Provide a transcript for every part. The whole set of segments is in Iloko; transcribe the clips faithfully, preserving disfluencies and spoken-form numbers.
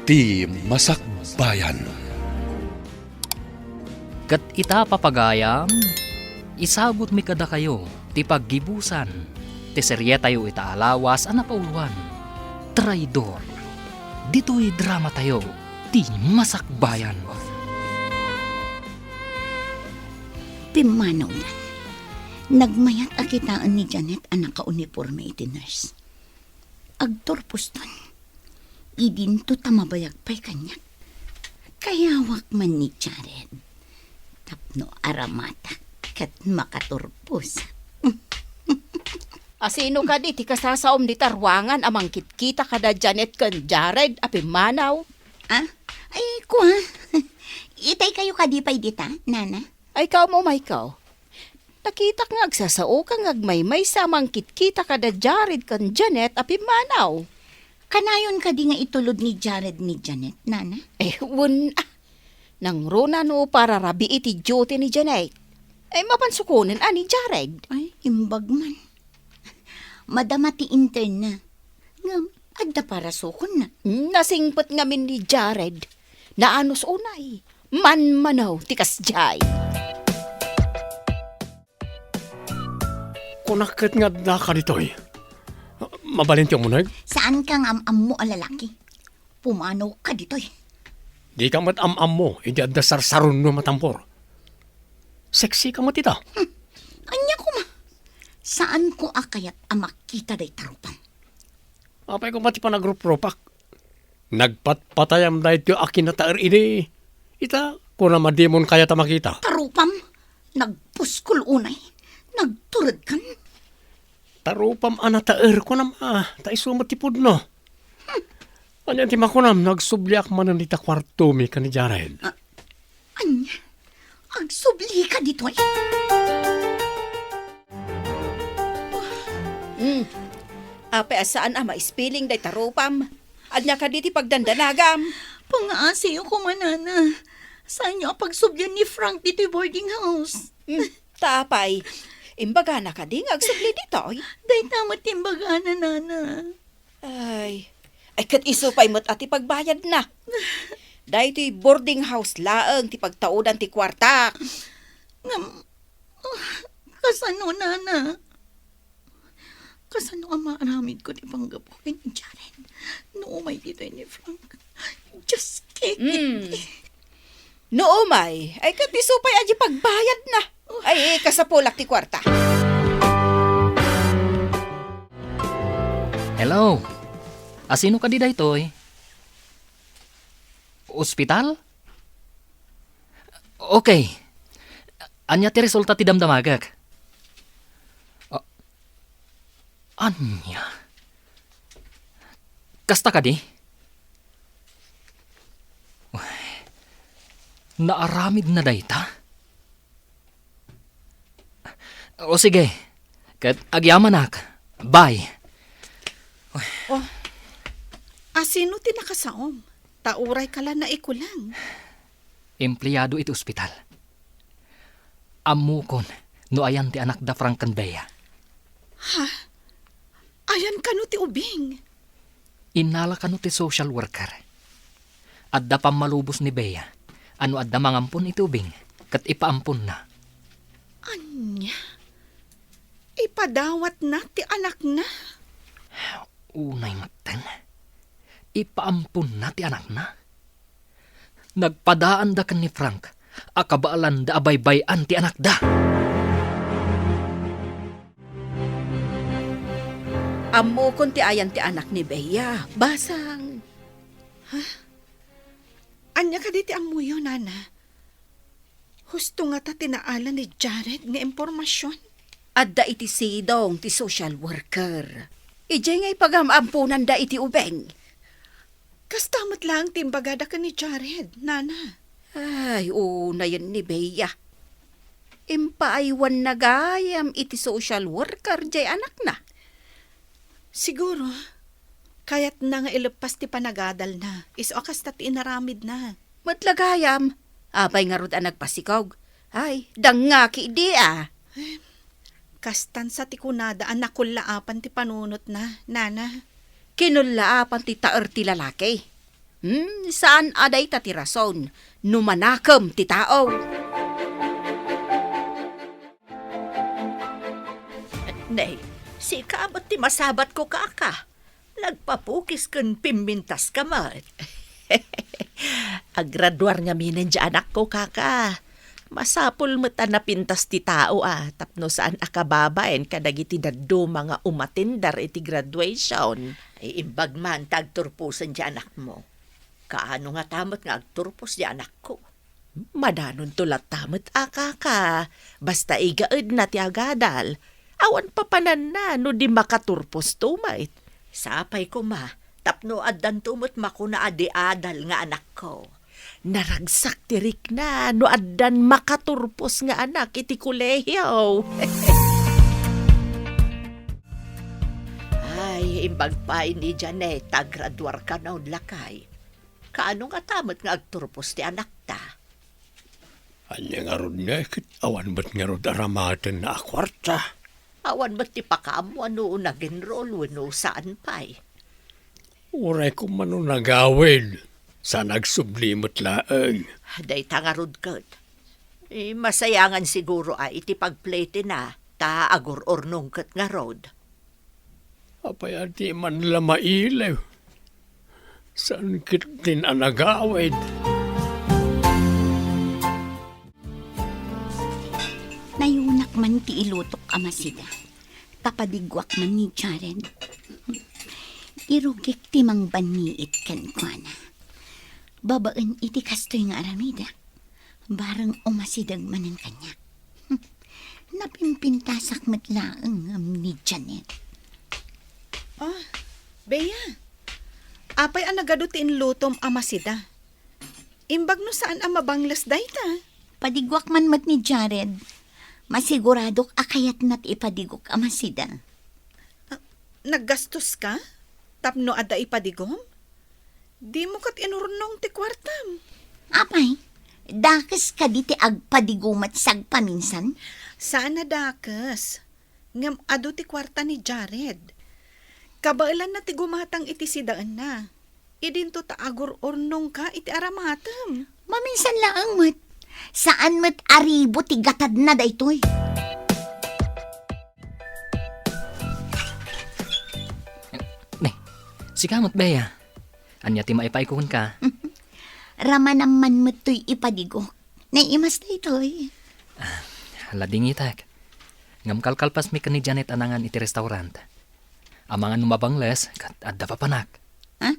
Ti Masakbayan. Ket ita, papagayam, isagutmi kadakayo ti paggibusan ti serietayo ita a lawas a napauloan, Traidor. Ditoy dramatayo, Ti Masakbayan. Pimmanawnan, nagmayat a kitaen ni Janet a nakauniporme iti nurse. Agturposton. Idinto ta mabayag pay kaniak. Kayawak man ni Jared tapno aramatak ket makaturposak. Asino kadi ti kasasaom dita ruangan a mangkitkita kada Janet ken Jared a pimmanaw? Ah? Ay, kua. Itay kayo kadi pay dita, nana? Ay, kaum, umaykaw. Nakitak nga agsasaoka nga agmaymaysa a mangkitkita kada Jared ken Janet a pimmanaw. Kanayon kadi nga itulod ni Jared ni Janet, nana? Eh, wen, ah. Nangruna no pararabii ti duty ni Janet. Ay, mapan sukonen a ni Jared. Ay, imbag man. Madama ti intern na. Ngem, adda parasukonna. Nasingpet ngamin ni Jared. Naanus unay. Manmanaw ti kasdiay. Kunak ket nga adda ka ditoy. Mabalin ti umuneg? Saan ka nga am-ammo a lalaki? Pumanaw ka ditoy. Di ka met am-ammo, idi adda sarsaronno a tambor. Sexy ka met ita. Hmm. Ania koma? Saan ko a kayat a makita dayta rupam? Apay koma ti panagrupropak? Nagpatpatayam daytoy a kinataer idi. Ita, kunam a dimon kayat a makita. Tarupam, nagpuskol unay, nagturedkan. Tarupam a nataer, kunam a, ta isu met ti pudno. Hmm. Ania ti makunam, nagsubliak manen ita kuartomi ken ni Jared. Ah, ania? Agsubli ka ditoy? Hmm. Apay a saan a maispiling dayta rupam? Ania kadi ti pagdandanagam? Pangaasiyo koma, nana. Saanyo a pagsublian ni Frank ditoy boarding house. Hmm. Ta apay, imbagana kadi nga agsubli ditoy? Dayta met ti imbagana, nana. Ay, ay, ket isu pay met a ti pagbayadna. Daytoy boarding house laeng ti pagtaudan ti kuartak. Ngem, ah, kasano, nana? Kasano a maaramid ko ti panggapu ken ni Jaren no umay ditoy ni Frank? Just kidding. Mm. No umay, ay ket isu pay a di pagbayadna. Ay, kasapulak ti kuarta. Hello. Asino kadi daytoy? Ospital? Okay. Ania ti resulta ti damdamagek? A-, ania? Kasta kadi? Uy, naaramidna dayta? O sige, ket agyamanak. Bye. Uy. Oh, asino ti nakasaom? Ta uray ka la naikulang. Empleado iti ospital. Ammokon no ayan ti anakda Frank ken Bea. Ha? Ayan kano ti ubing? Innala kano ti social worker. Adda pammalubos ni Bea a no adda mangampon iti ubing, ket ipaamponna. Ania? Ipadawatna ti anakna? Unay metten. Ipaamponna ti anakna? Nagpadaanda ken ni Frank a kabaelanda a baybay-an ti anakda. Ammokon ti ayan ti anak ni Bea. Basang. Ha? Ania kadi ti ammoyo, nana? Husto ngata ti naala ni Jared nga impormasion? Adda iti sidong ti social worker. Idiay nga ipagam-amponanda iti ubing. Kasta met laeng ti imbagada ken ni Jared, nana. Ay, unayen ni Bea. Impaaywanna gayam iti social worker diay anakna. Siguro, kayatna nga ileppas ti panagadalna, isu a kasta ti inaramidna. Met la gayam, apay ngarud a nagpasikog? Ay, dangngaki idi a. Kastan sa ti kunada a nakullaapan ti panunotna, nana. Kinullaapan ti taer ti lalaki. Hmm, saan a dayta ti rason no manakem ti tao. Nay, sika met ti masabatko, kaka. Nagpapukis ken pimmintaska met. Aggraduar ngaminen ti anakko, kaka. Masapul met a napintas ti tao a tapno saan a kababain kadagiti dadduma nga umatindar iti graduation. Ay, imbag man ta agturposen ti anakmo. Kaano ngata met nga agturpos ti anakko? Madanonto latta met a, kaka, basta igaedna ti agadal. Awan papananna no di makaturposto met. Sapay koma, tapno addanto met makuna a di adal nga anakko. Naragsak ti rikna no addan makaturpos nga anak iti kolehiyo. Ay, imbag pay ni Janet a graduar kano, lakay. Kaano ngata met nga agturpos ti anakta? Ania ngarud nga ket awan met ngarud aramatenna a kuarta? Awan met ti pakaammo no nag-enroll wenno saan pay. Uray koma no nagawid, saan a agsubli met laeng. Dayta ngarud ket. Eh, masayangan siguro a iti pagpletina, ta agur-urnong ket ngarud. Apay a di man la mailiw? Saan ketdin a nagawid? Nayunak man ti ilutok a masida. Ta padiguak man ni Jared. Irugik ti mangbanniit kenkuana. Babaen iti kastoy nga aramidek, bareng umasideg manen kaniak. Napimpintasak met laeng ngem ni Janet. Ah, Bea, apay a nagadu ti inlutom a masida? Imbag no saan a mabangles dayta? Padiguak man met ni Jared. Masiguradok a kayatna ti ipadigok a masida. Ah, naggastoska tapno adda ipadigom? Dimo ket inurnong ti kuartam. Apay, dakes kadi ti agpadigo met sagpaminsan? Saan a dakes. Ngem adu ti kuarta ni Jared. Kabaelanna ti gumatang iti sidaenna. Idinto ta agur-urnongka iti aramatem. Maminsan laeng met. Saan met a ribo ti gatadna daytoy. Ne, sika met, Bea. Ania ti maipaay ko kenka? Ramanam man met toy ipadigok. Naimas daytoy. Ah, ladingitek. Ngem kalkalpasmi ken ni Janet a nangan iti restaurant. Amangan no mabangles, ket adda papanak. Ha?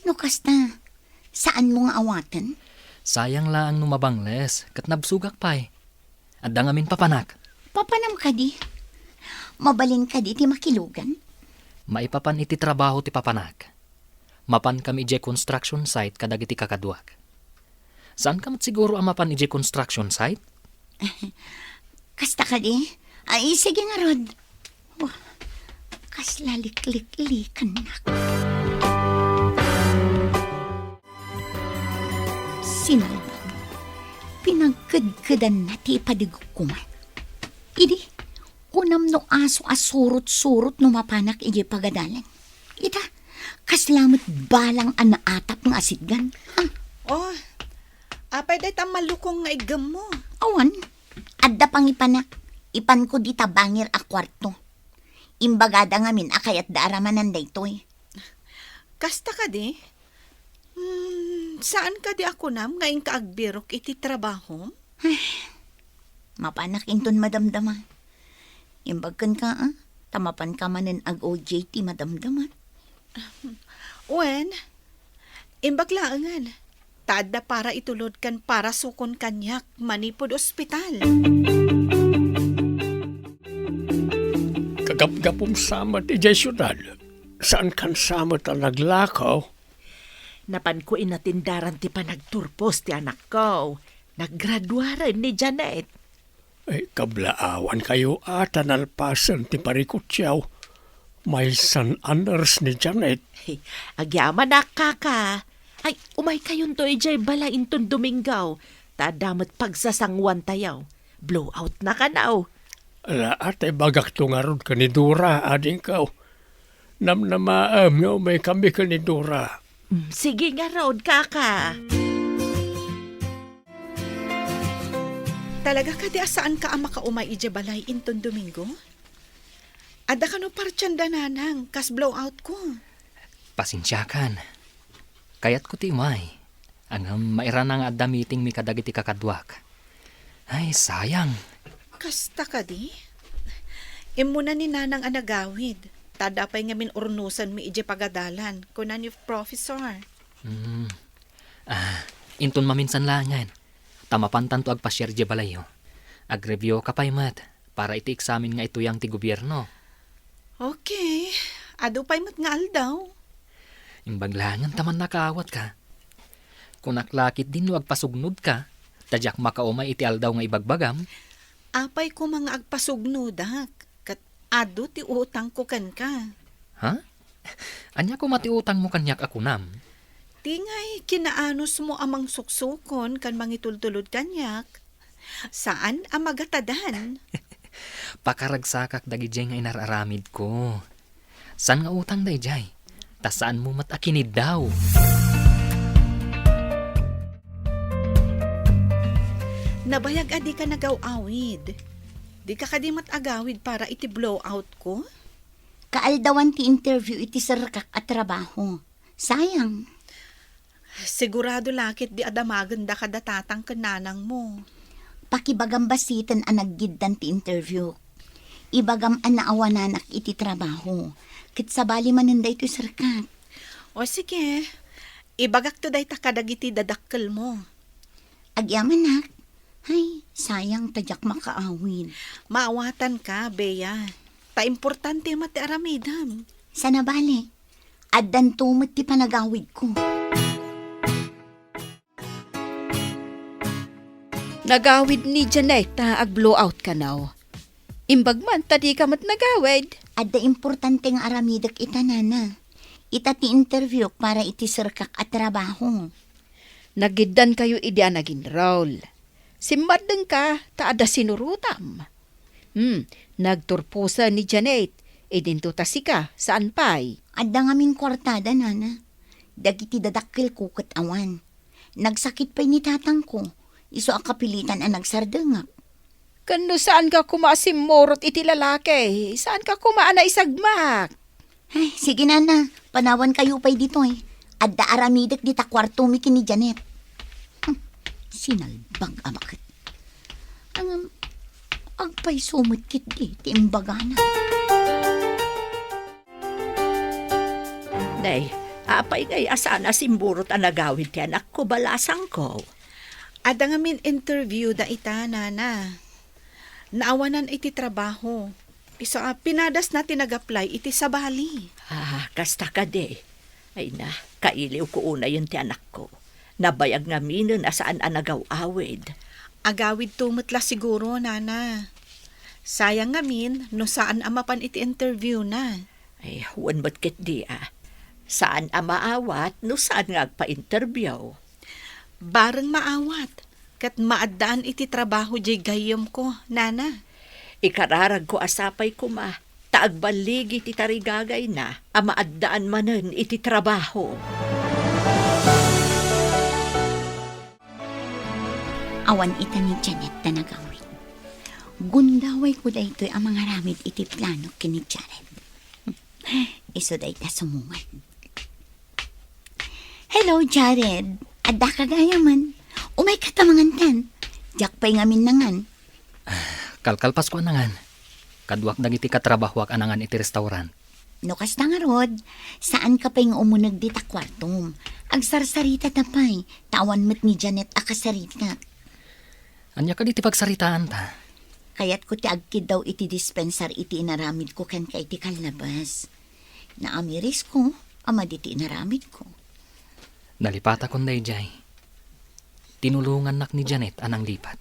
No kasta, saanmo nga awaten? Sayang laeng no mabangles, ket nabsogak pay. Adda ngamin papanak. Papanam kadi? Mabalin kadi ti makilugan? Maipapan iti trabaho ti papanak. Mapankami idiay construction site kadagiti kakaduak. Saanka met siguro a mapan idiay construction site? Kasta kadi? Ay, sige ngarud. Oh, kasla likliklikannak. Sinalbag, pinagkedkedanna ti ipadigok koma. Idi, kunam no aso a surot-surot no mapanak idiay pagadalan. Ita, kasla met balang a naatap nga asidgan. Ha? Oh, apay dayta malukong nga iggemmo? Awan, adda pangipanak. Ipanko dita bangir a kuarto. Imbagada ngamin a kayatda a ramanan daytoy. Kasta kadi? Hmm, saan kadi a kunam nga inka agbirok iti trabahom? Mapanak inton madamdama. Imbag kenka, a, ta mapanka manen ag-O J T madamdama. Wen, imbag laengen, ta adda para itulod ken para sukon kaniak manipud ospital. Kagapgapum sa met idiay siudad, saankan sa met a naglakaw? Napanko inatindaran ti panagturpos ti anakko. Naggraduaren ni Janet. Ay, kablaawankayo a ta nalpasen ti parikutiaw. Maysan a nurse ni Janet. Ay, agyamanak, kaka. Ay, umaykayonto idiay balay inton Domingo, ta adda met pagsasanguantayo. Blowout na kano. Ala, ata ibagakto ngarud ken ni Dora, adingko. Namnamaem nga umaykami ken ni Dora. Mm, sige ngarud, kaka. Talaga kadi a saanka a makaumay idiay balay inton Domingo? Adda kano partian da nanang, kas blowout ko. Pasensiakan. Kayatko ti umay. Ngem mairana nga adda meeting mi kadagiti kakaduak. Ay, sayang. Kasta kadi? Immuna ni nanang a nagawid. Ta adda pay ngamin urnosanmi idiay pagadalan, kuna ni Professor. Hmm. Ah, inton maminsan laengen. Ta mapantanto agpasiar idiay balayyo. Ag-review ka pay met para iti eksamen nga ituyang ti gobierno. Okay. Adu pay met nga aldaw. Imbag laengen ta mannakaawat ka. Kunak la ketdi no agpasugnod ka, ta diak makaumay iti aldaw nga ibagbagam. Apay koma nga agpasugnodak, ket adu ti utangko kenka. Ha? Ania koma ti utangmo kaniak a kunam? Ti ngay kinaanusmo a mangsuksukon ken mangitultulod kaniak, saan a magatadan. Pakaragsakak dagidiay nga inar-aramidko. Saan nga utang daydiay? Ta saanmo met a kiniddaw. Nabayag a dika nagaw-awid. Dika kadi met agawid para iti blowout ko? Kaaldawan ti interview iti serrekak a trabaho. Sayang. Sigurado la ketdi a damagenda kada tatang ken nanangmo. Pakibagam basiten a naggiddan ti interview. Ibagam a naawananak iti trabaho. Ket sabali manen daytoy serrekak. O sige, ibagakto dayta kadagiti dadakkelmo. Agyamanak. Ay, sayang ta diak makaawid. Maawatanka, Bea. Ta importante met ti aramidem. Saan a bale. Addanto met ti panagawidko. Nagawid ni Janet ta ag-blowout kano. Imbag man ta dika met nagawid. Adda importante nga aramidek ita, nana. Ita ti interviewk para iti serrekak a trabaho. Nagiddankayo idi a nag-enroll. Simmaddengka ta adda sinurotam. Hmm, nagturposen ni Janet. Idinto ta sika, saan pay? Adda ngamin kuartada, nana. Dagiti dadakkelko ket awan. Nagsakit pay ni tatangko. Isu a kapilitan a nagsardengak. Ken no saanka koma a simmurot iti lalaki, saanka koma a naisagmak? Ay, sige, nana. Panawankayo pay ditoy. Adda aramidek dita kuartomi ken ni Janet. Hmm, sinalbag a baket. Ngem, agpayso met ketdi ti imbagana. Nay, apay ngay a saan a simburot a nagawid ti anakko, balasangko? Adda ngamin interview da ita, nana. Naawanan iti trabaho. Isu a pinadasna ti nag-apply iti sabali. Ah, kasta kadi. Ay na, kailiwko unayen ti anakko. Nabayag ngaminen a saan a nagaw-awid. Agawidto met la siguro, nana. Sayang ngamin no saan a mapan iti interview na. Ay, wen met ketdi a. Saan a maawat no saan nga agpa-interview. Bareng maawat, ket maaddaan iti trabaho diay gayyemko, nana. Ikararagko a sapay koma, ta agballigi ti tarigagayna a maaddaan manen iti trabaho. Awan ita ni Janet ta nagawid. Gundawayko daytoy a mangaramid iti plano ken ni Jared. Isu dayta sumungad. Hello, Jared. Addaka gayamen. Umayka ta mangantan. Diak pay ngamin nangan. Kalkalpasko a nangan. Kaduak dagiti katrabahoak a nangan iti restaurant. No kasta ngarud, saanka pay nga umuneg dita kuartom. Agsarsarita ta pay, ta awan met ni Janet a kasarita. Ania kadi ti pagsaritaanta? Kayatko ti agkiddaw iti dispensar iti inaramidko kenka iti kallabas. Naamirisko a madi ti inaramidko. Nalipatakon daydiay. Tinulongannak ni Janet a nanglipat.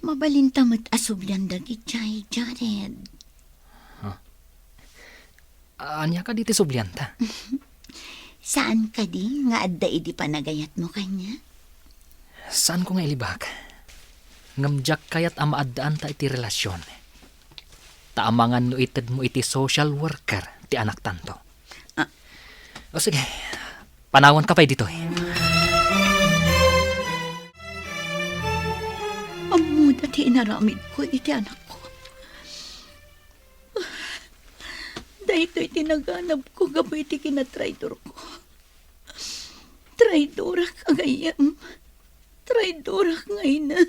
Mabalinta met a sublian dagidiay, Jared. Huh? Ania kadi ti sublianta? Saan kadi nga adda idi panagayatmo kaniak? Saanko nga ilibak. Ngem diak kayat a maaddaanta iti relasion. Ta amangan no itedmo iti social worker ti anaktanto. Ah. O sige, Panawanka pay ditoy. Ammoda ti inaramidko iti anakko. Daytoy ti naganabko gapu iti kinatraidorko. Traidorak a gayyem. Traidorak nga ina.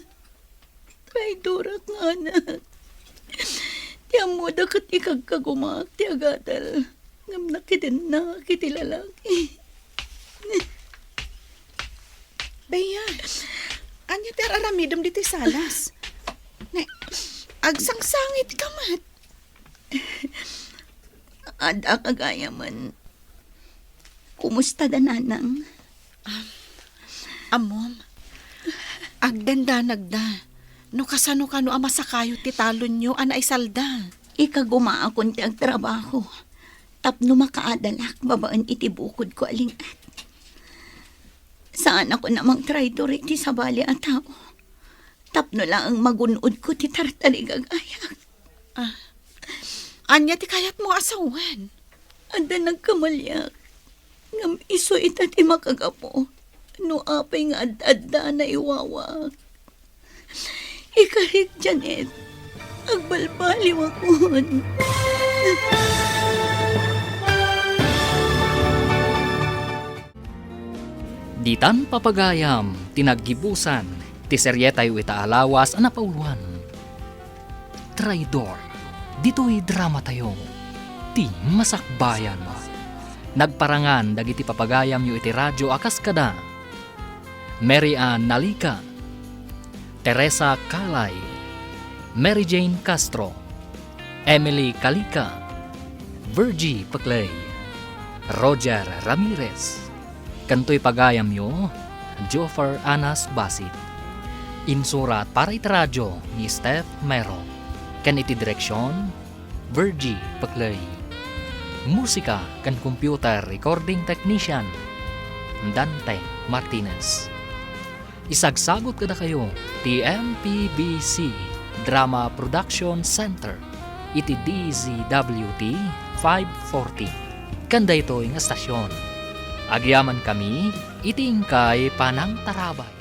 Traidorak nga anak. Ti ammoda ket ikagkagumaak ti agadal. Ngem nakidennaak iti lalaki. Bea, ania ti ar-aramidem ditoy salas? Ne, agsangsangitka met. Adda kagayamen. Kumusta da nanang? Ammom, agdandanagda. No kasano kano a masakayo ti talonyo a naisalda? Ikagumaakon ti agtrabaho tapno makaadalak babaen iti bukodko a linged. Saanakon a mangtraidor iti sabali a tao tapno laeng magun-odko ti tartarigagayak. Ah, ania ti kayatmo a sawen? Adda nagkamaliak, ngem isu ita ti makagapu no apay nga ad-adda naiwawaak. Ikarik, Janet, agbalbaliwakon. Ditan papagayam ti naggibusan ti serietayo ita a lawas a napauloan. Traidor. Ditoy dramatayo, ti masakbayan. Nagparangan dagiti papagayamyo iti radyo a kas kada Mary Ann Nalica, Teresa Calay, Mary Jane Castro, Emily Calica, Virgie Peclay, Roger Ramirez, ken toy pagayamyo, Joffer Anas Basit. Insurat para iti radyo ni Steph Mero, ken iti direksion, Virgie Peclay. Musika ken computer recording technician, Dante Martinez. Isagsagut kadakayo ti M P B C Drama Production Center iti D Z W T five forty. Ken daytoy nga estasion, agyamankami iti inkay panangtarabay.